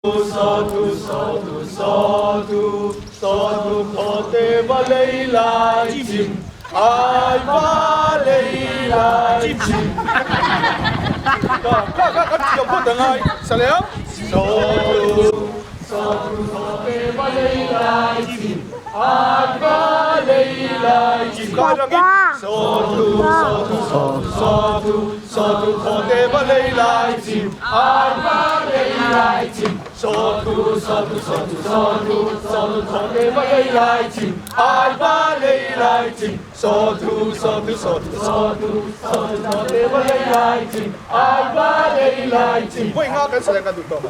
Sawtu sawtu sawtu sawtu khawte va lei lai chim ai va lei lai chim ka ka ka kan thiam phawt a ngai salem sawtu sawtu khawte va lei lai chim ai va lei lai chim ka rangin sawtu sawtu sawtu sawtu Sawtu khawte va lei lai chim, an va lei lai chim. Sawtu, sawtu, sawtu, sawtu, sawtu khawte va lei lai chim, an va lei lai chim. Sawtu, sawtu, sawtu, sawtu, sawtu khawte va lei lai chim, an va lei lai chim. Voi nga kan salang kan duh tawh.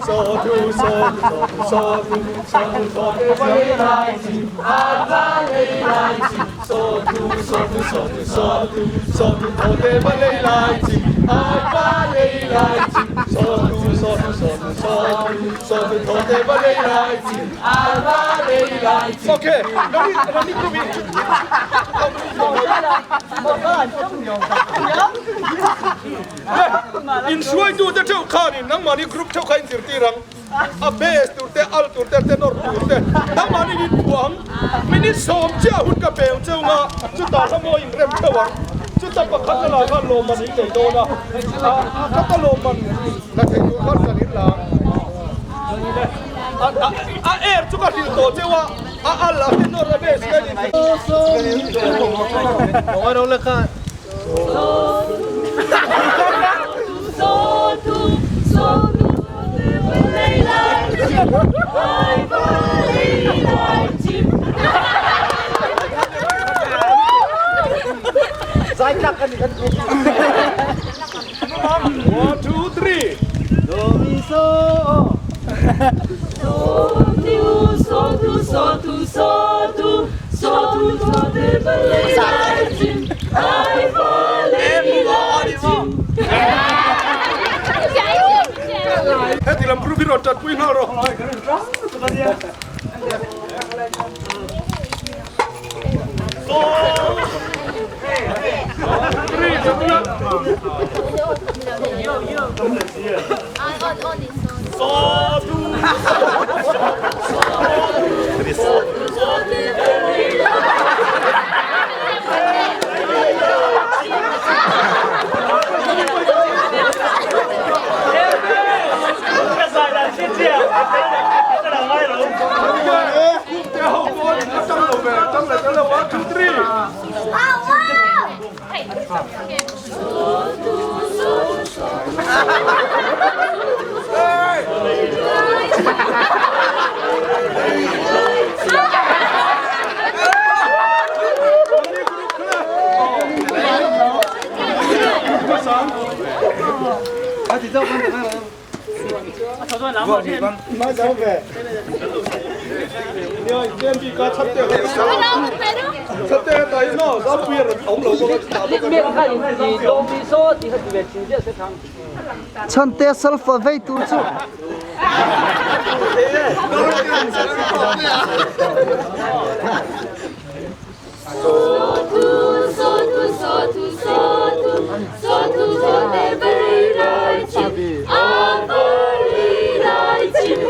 Sawtu, sawtu, sawtu, sawtu, sawtu khawte va lei lai chim, an va lei lai chim. Sawtu, sawtu, sawtu, sawtu, sawtu khawte va lei lai chim, ai va lei lai chim. Sawtu, sawtu, sawtu, sawtu, sawtu khawte va lei lai chim, ai va lei lai chim. Okay, nani nani group in. In hruaitu te theuh khanin nangmahni group theuh kha in zirtir ang. A bass tur te, al tur te, tenor tur te nangmahni in phuah ang. Minute 10 chiah hun ka pe ang cheu nga, chutah hla mawi in rem theuh ang. Chuta pakhat na lah khan lawmman in nei dawn a, a khata lawmman la thei tur khan kan in la ang. A air chu ka hrilh tawh cheu a, a al, a tenor, a bass vel in. One, two, three. Do mi so. So tu so tu so tu so tu so tu so te va lei lai chim ai va lei lai chim. Heti lam group hi rawn ṭanpui nghal rawh. Chhante sulfur vei tur chu. So tu so tu so tu so tu so tu so te va lei lai chim a va lei lai chim.